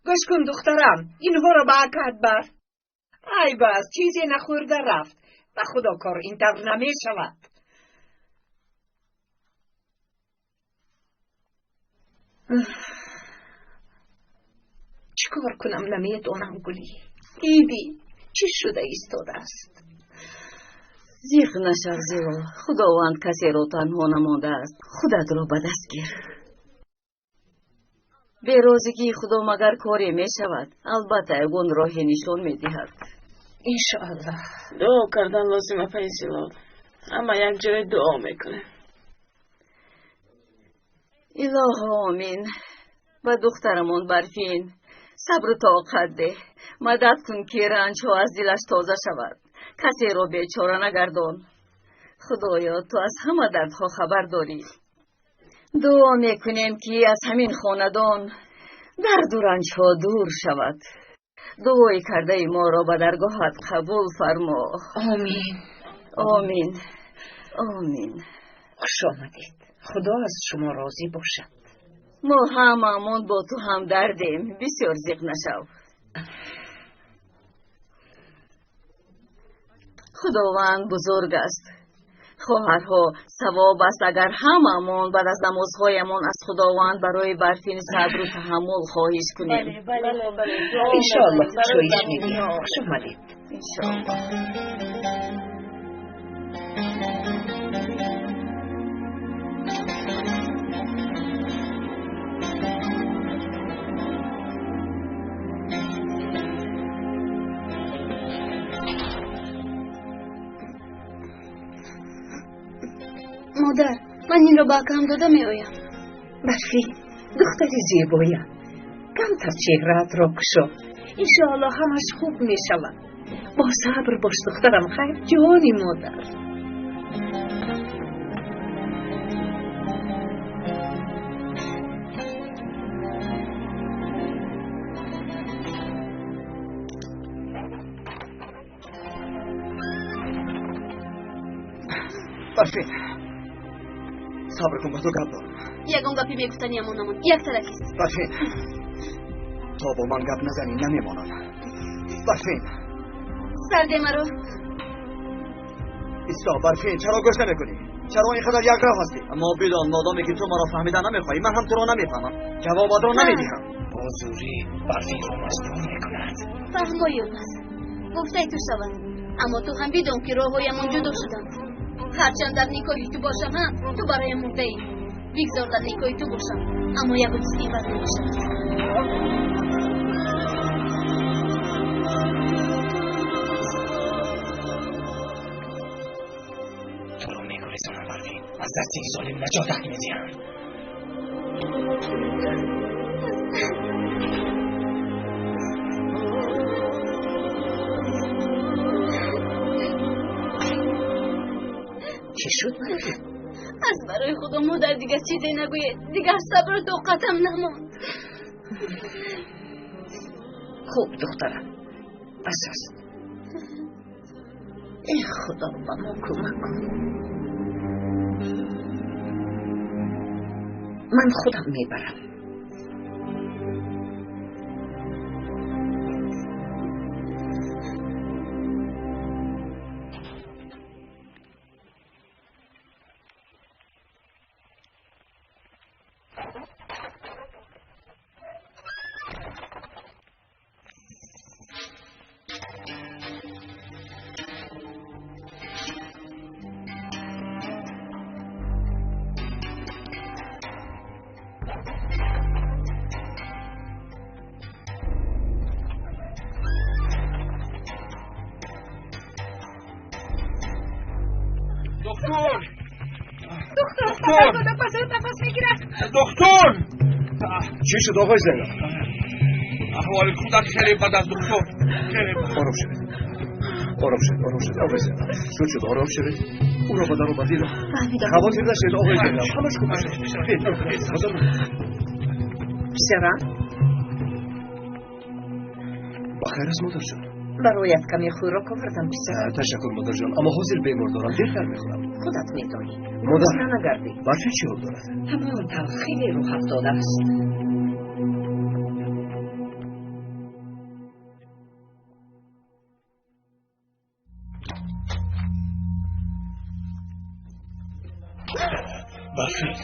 гӯш кун, духтарам, инҳоро ба акат бар. Ай бас, чизе нахӯрда рафт. Ба худо кор ин тавр намешавад. Чӣ кор кунам намедонам, Гулӣ. Дидӣ чӣ шуда истодааст. Зиқ нашав, Зилол. Худованд касеро танҳо намондааст. Худатро ба даст гир. Берозигии Худо магар коре мешавад? Албатта ягон роҳе нишон медиҳад. Иншоаллоҳ. Дуо кардан лозим, апаи Зилол. Ҳама як ҷое дуо мекунем. Илоҳо омин. Ба духтарамон Барфин сабру тоқат деҳ. Мадад кун, ки ранҷҳо аз дилаш тоза шавад. Касеро бечора нагардон. Худоё, ту аз ҳама дардҳо хабар дорӣ. Дуо мекунем, ки аз ҳамин хонадон дарду ранҷҳо дур шавад. Дуои кардаи моро ба даргоҳат қабул фармо. Омин. Омин. Омин. Хуш омадед. Худо аз шумо розӣ бошад. Мо ҳамаамон бо ту ҳамдардем. Бисёр зиқ нашав. Худованд бузург аст. Хоҳарҳо, савоб аст агар ҳамаамон баъд аз намозҳоямон аз Худованд барои Барфин сабру таҳаммул хоҳиш кунем. Иншоаллоҳ кушоиш медиҳем. Хуш омадед. Иншоаллоҳ. Модар, ман инро ба акаам дода меоям. Барфин, духтари зебоям, камтар чеҳраатро кушо. Иншоаллоҳ ҳамаш хуб мешавад. Бо сабр бош, духтарам. Хайр, ҷони модар. Барфин, сабр кун, ба ту гап дорам. Ягон гапи мегуфтаниамон намонд. Як тарафист. Барфин, то бо ман гап назанӣ намемонам. Барфин, сарде маро. Исто, Барфин, чаро гӯш намекунӣ? Чаро ин қадар якрав ҳастӣ? Аммо бидон, модоме ки ту маро фаҳмида намехоҳӣ, ман ҳам туро намефаҳмам. Ҷавобатро намедиҳам. Бо зӯрӣ Барфинро маҷбур мекунад. Фаҳмо, Юлмаз, гуфтаи ту шавад, аммо ту ҳам бидон, ки роҳҳоямон ҷудо шуданд. Ҳарчанд дар никоҳи ту бошам ҳам, ту бароям мурдаӣ. Бигзор дар никоҳи ту бошам, аммо ягон чиз иваз намешавад. Туро мегурезонам, Барфин. Аз дасти ин золим наҷотат медиҳам. Чӣ шуд, Барфин? Аз барои худо модар дигар чизе нагӯед. Дигар сабру тоқатам намонд. Хуб, духтарам, бас аст. Эй худо, ба мо кӯмак кун. Ман худам мебарам. Доктор! Доктор, сарзода ба зуд нафас мегирад. Доктор! Чӣ шуд, оғои Зайнал? Аҳволи кӯдак хеле бад аст, доктор. Хеле бад. Ором шавед. Ором шавед, ором шавед, оғои Зайнал. Зуд шуд, ором шавед. Ӯро ба даромадиро. Хавотир нашавед, оғои Зайнал. Ҳамаш хуб мешавад. Писарам? Ба хайр аст, модарҷон. Бароят каме хӯрок овардам, писарам. Ташаккур, модарҷон, аммо ҳозир бемор дорам, дертар мехӯрам. Худат медонӣ. Модар, гурусна нагардӣ. Барфин чӣ ҳол дорад? Ҳамон тавр хеле рӯҳафтода аст. Барфин,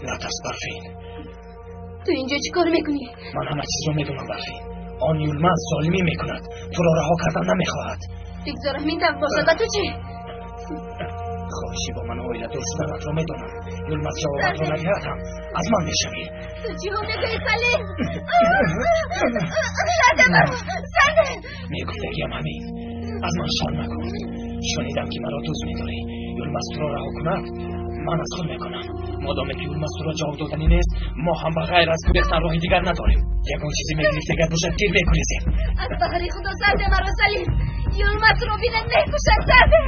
натарс, Барфин. Ту инҷо чӣ кор мекунӣ? Ман ҳама чизро медонам, Барфин. Он Юлмаз золимӣ мекунад, туро раҳо кардан намехоҳад. Бигзор ҳамин тавр бошад, ба ту чӣ? Хоҳиши бо ман оиладор шуданатро медонам. Юлмаз ҷавобатро надиҳад ҳам аз ман мешавӣ. Ту чиҳо мегӯӣ, Салим? Сарде маро, сарде! Мегуфтагиам ҳамин. Аз ман шарм накун. Шунидам, ки маро дӯст медорӣ. Юлмаз туро раҳо кунад, ман аз худ мекунам. Модоме ки Юлмаз туро ҷавоб доданӣ нест, мо ҳам ба ғайр аз гурехтан роҳи дигар надорем. Ягон чизе мегирифтагар бошад, гир мегурезем. Аз баҳри худо, сарде маро, Салим! Юлмаз туро бинад, мекушад, сарде!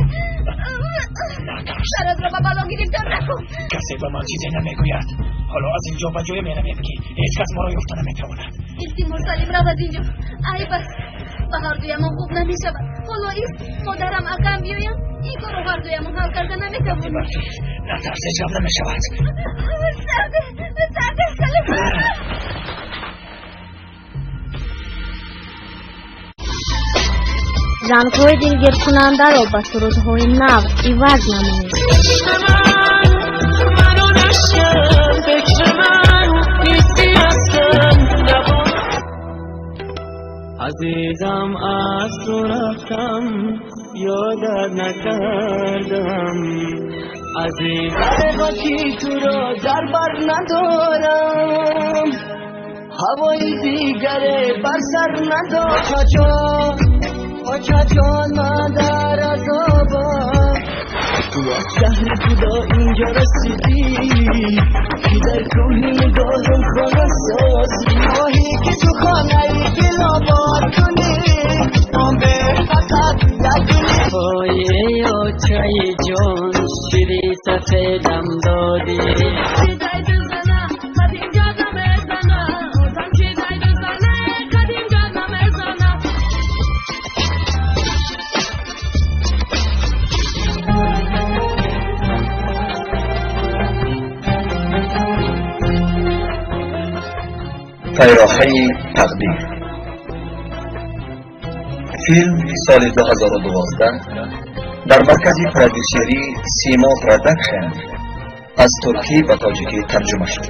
Натарс. Саратро ба бало гирифтор накун. Касе ба ман чизе намегӯяд. Ҳоло аз инҷо ба ҷое меравем, ки ҳеҷ кас моро ёфта наметавонад. Илтимос, Салим, рав аз инҷо. Айб аст. Ба ҳардуямон хуб намешавад. Ҳоло ист, модарам, акам биёянд, ин корро ҳардуямон ҳал карда наметавонем. Натарс, ҳеҷ гап намешавад. Сарде, сарде, Салим! Рангҳои дилгиркунандаро ба сурудҳои нав иваз намоед. Азизам, аз ту рафтам, ёдат накардам. Азиз, ки туро дар бар надорам, ҳавои дигаре бар сар надорам. Оча ҷон, ман дар азобам. Ту аз шаҳри худо инҷо расидӣ, ки дар кӯҳи нигоҳам хона созӣ. Хоҳӣ ки ту хонаи дил обод кунӣ, он бе фақат як гули. Ҳои очаи ҷон, шири сафедам додӣ. Пайроҳаи тақдир. Филм соли 2012 дар маркази продюсерии Симо Продакшн аз туркӣ ба тоҷикӣ тарҷума шуд.